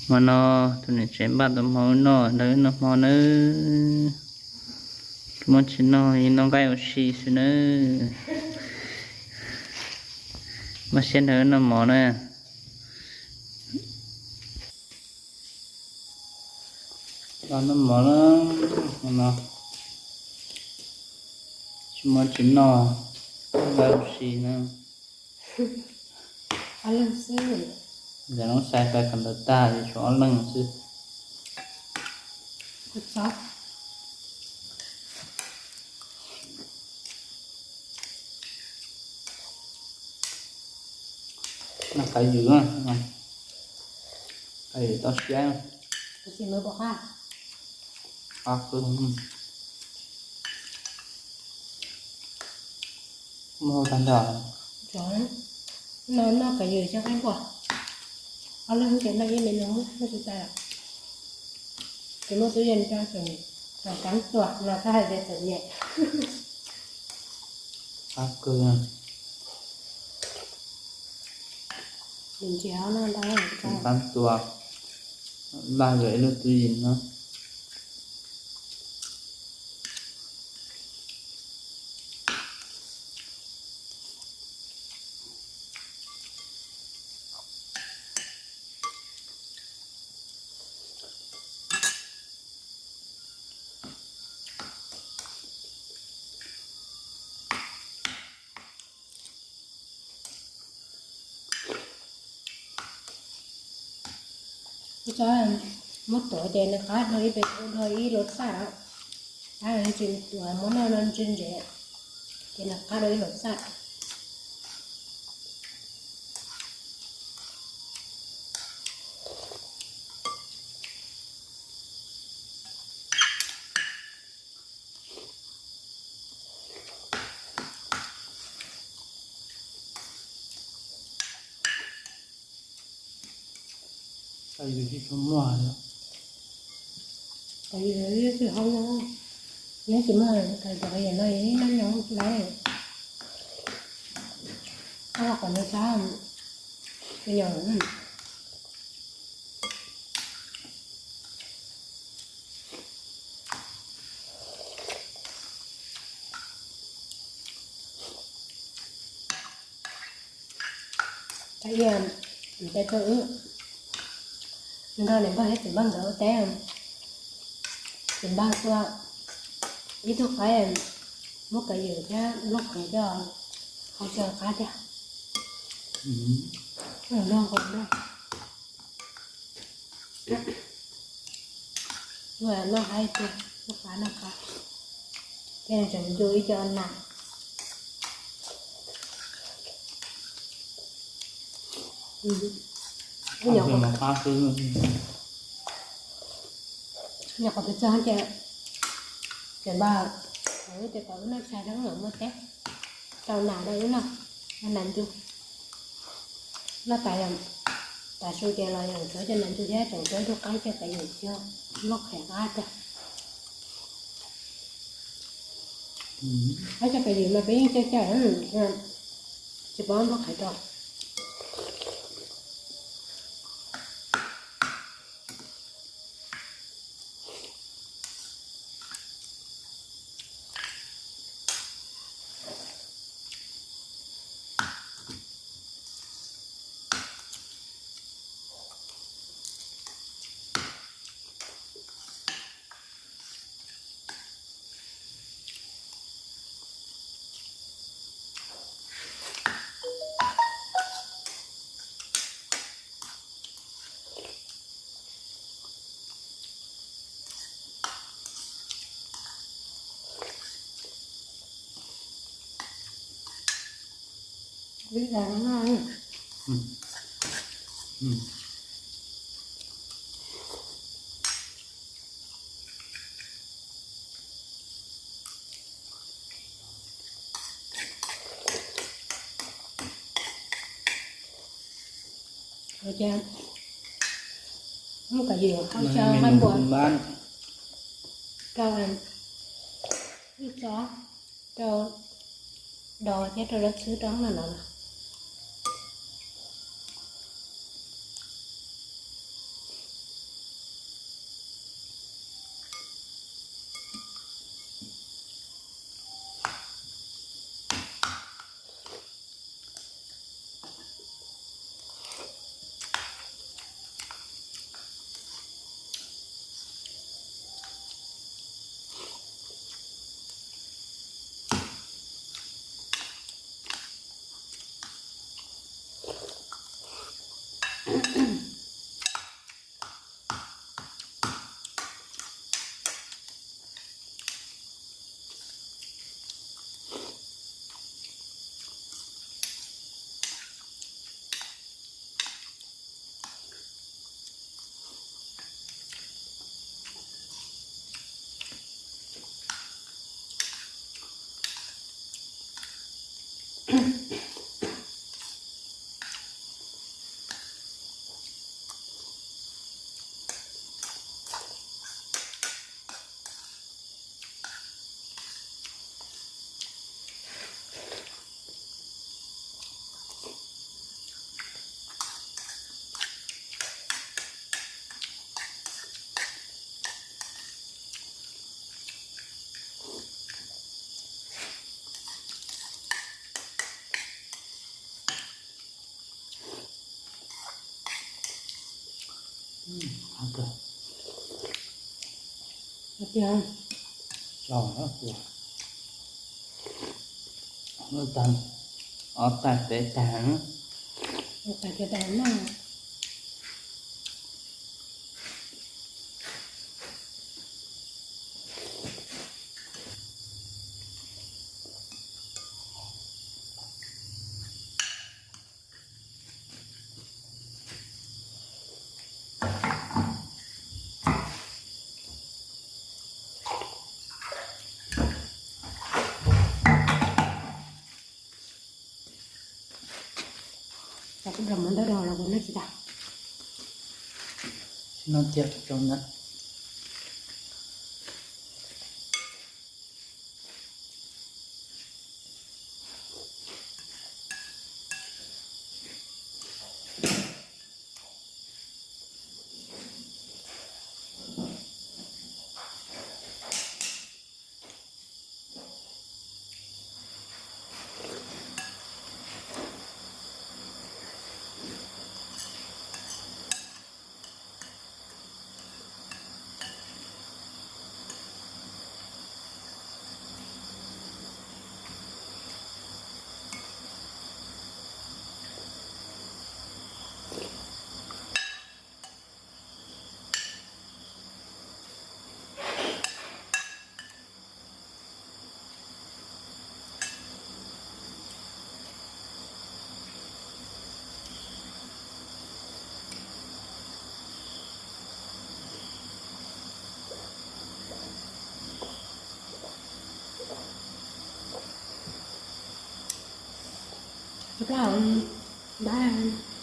Hmo no tus niam tsev npaj tus hmo noj ntawm wb noj hmo nawb. Tsis muaj tsis noj, noj nqaij ua si xwb nawb. Muaj siab ntawd noj mov na. Los noj mov na, hmo no tsis muaj tsis noj, noj nqaij ua si na. Ob leeg xwb. Ntawm lub xais pais kom ntawd tag ces tshuav ob leeg xwb. Noj qav ywm, qav ywm tau siab. Qab kawg. Muaj tag nrho. No noj qav ywm coj qaib npua. Ob leeg ces noj ib me no muaj tsis tas. Ces muaj tub yees coj tseem, tseem qab tua no txhob hais tias txom nyem. Qab kawg. Ntsia no ntau. Qab tua, laj yog ib lub tub yees no. Ua tsaug, muab tuav ces nws qab dua ib pem, dua ib lub xaj os. Qab tsis tuav, muab noj no ntse ntse, ces nws qab dua ib lub xaj. Qav ywm tsis tshua muaj, qav ywm tsis tshua muaj, neb tsis muaj qav ywm no noj nyob lawm. Koj los kom nws sab, nyob. Ib yam li tej tug wb nrog niam npawg thiab txiv npawg nkawd ua teb, txiv npawg tua ib tug qaib, muab qav ywm thiab nplooj qhwv coj hau coj qab thiab. Nplooj qhwv nplooj. Noj haib tiag, noj qab noj qab, ces tseem ncu ib co nas. Nyuam qhuav pib txog ces tseem npaj, ces kom wb noj tshais rau wb mam muaj teb, tau nas rau wb noj, nas ncu. Noj tas, tas su ces los yeej tsuav cov nas ncu thiab tseem tsuav ib tug qaib coj qav ywm coj nplooj qhwv qab tiag. Qaib coj qav ywm mas peb yeej coj coj, tsis pom nplooj qhwv rau. Muab cov ywm hau coj qaib npua rau ib txoj, rau dos thiab rau dab txwb rau no no. Qab kawg. Hais tias, tso, ua tag, ob tag peb tag, ua tag peb tag noj. Cov kuv rau mov ntawd rau los kuv noj tsis tau. Noj thiab rau na. Bye.